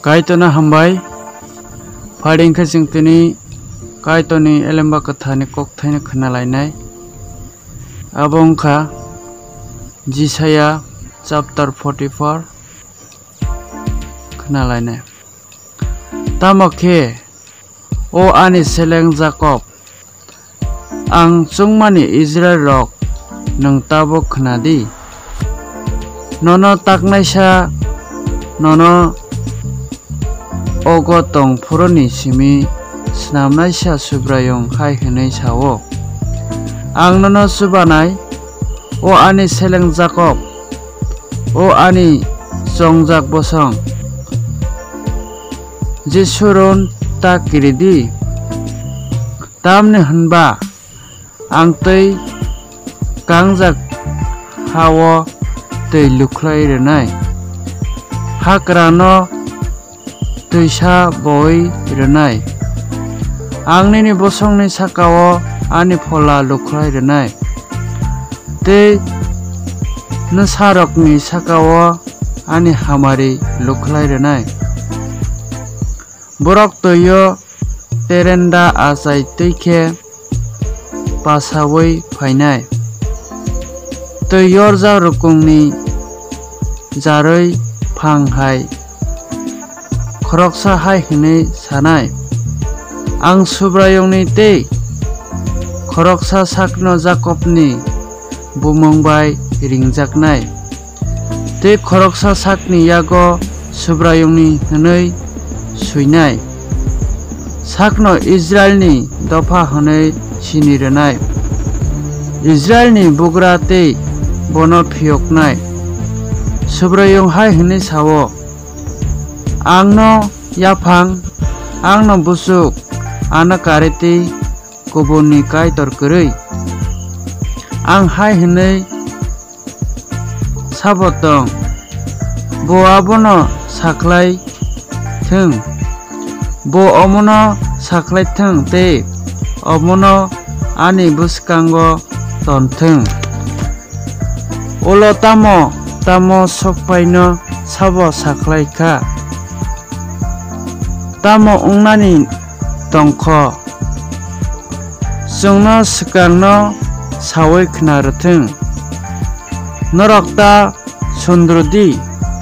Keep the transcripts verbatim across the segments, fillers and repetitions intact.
Kaitorno hambai. Phai di, wngkha chwng tini Kaitorni Elemba Kwtharni kokthaino khna lainai. Abo wngkha Jisaya chapter forty-four. Khna lainai. Tamo khe, o ani seleng Jakob, ang chongmani Israilrok, nwng tabuk khna di. Nono taknaisa, nono ogo tong phuruni simi snamnaisa Subraiyung hai hwnwi sa-o, "Ang nono chubanai, o ani seleng Jakob, o ani chongjak bosong, Jesurun ta kiri di, tamni hwnba ang twi kangjak ha-o twi lukhlai rwnai, hakrano twisa boi rwnai. Ang nini bosongni saka-o ani phola lukhlai rwnai, tei nwsarokni saka-o ani hamari lukhlai rwnai." Borok twi-o terenda achai twi khe pasaui phainai, twi yorjak rukungni jarwi phang hai khoroksa hai hwnwi sanai, "Ang Subraiyungni tei khoroksa sakno Jakobni bumung bai ringjaknai, tei khoroksa sakni yago Subraiyungni hwnwi swinai, sakno Israilni dopha hwnwi sini rwnai, Israilni bugra tei bono phiyoknai." Subraiyung hai hwnwi sa-o, "Angno yaphang, angno buchuk, ano karwi tei kubunni kaitor kwrwi. Ang hai hwnwi sabo tong, bo abono sakhlai thung, bo omono sakhlai thung tei omono ani bwskango ton thung. Ulo tamo tamo sokphaino sabo sakhlai kha, tamo wngnani tong kho, chwngno swkangno saui khna rwthung. Norok ta sundru di,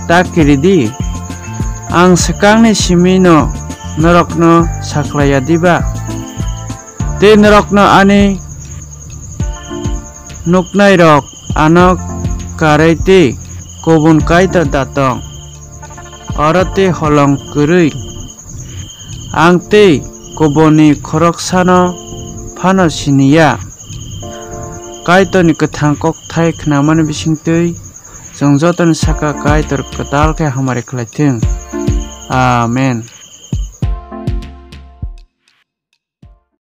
ta kiri di, ang swkangni simino norokno sakhlai ya diba? Tei norokno ani nuknairok ano karwi tei kubun kaitor da tong, oro tei holong kwrwi. Ang tei kubunni khoroksano phano sini ya." Kaitorni kwthang kokthai khnamani bisingtwi chwng jotoni saka Kaitor kwtal khe hamari khlai thung. Amen.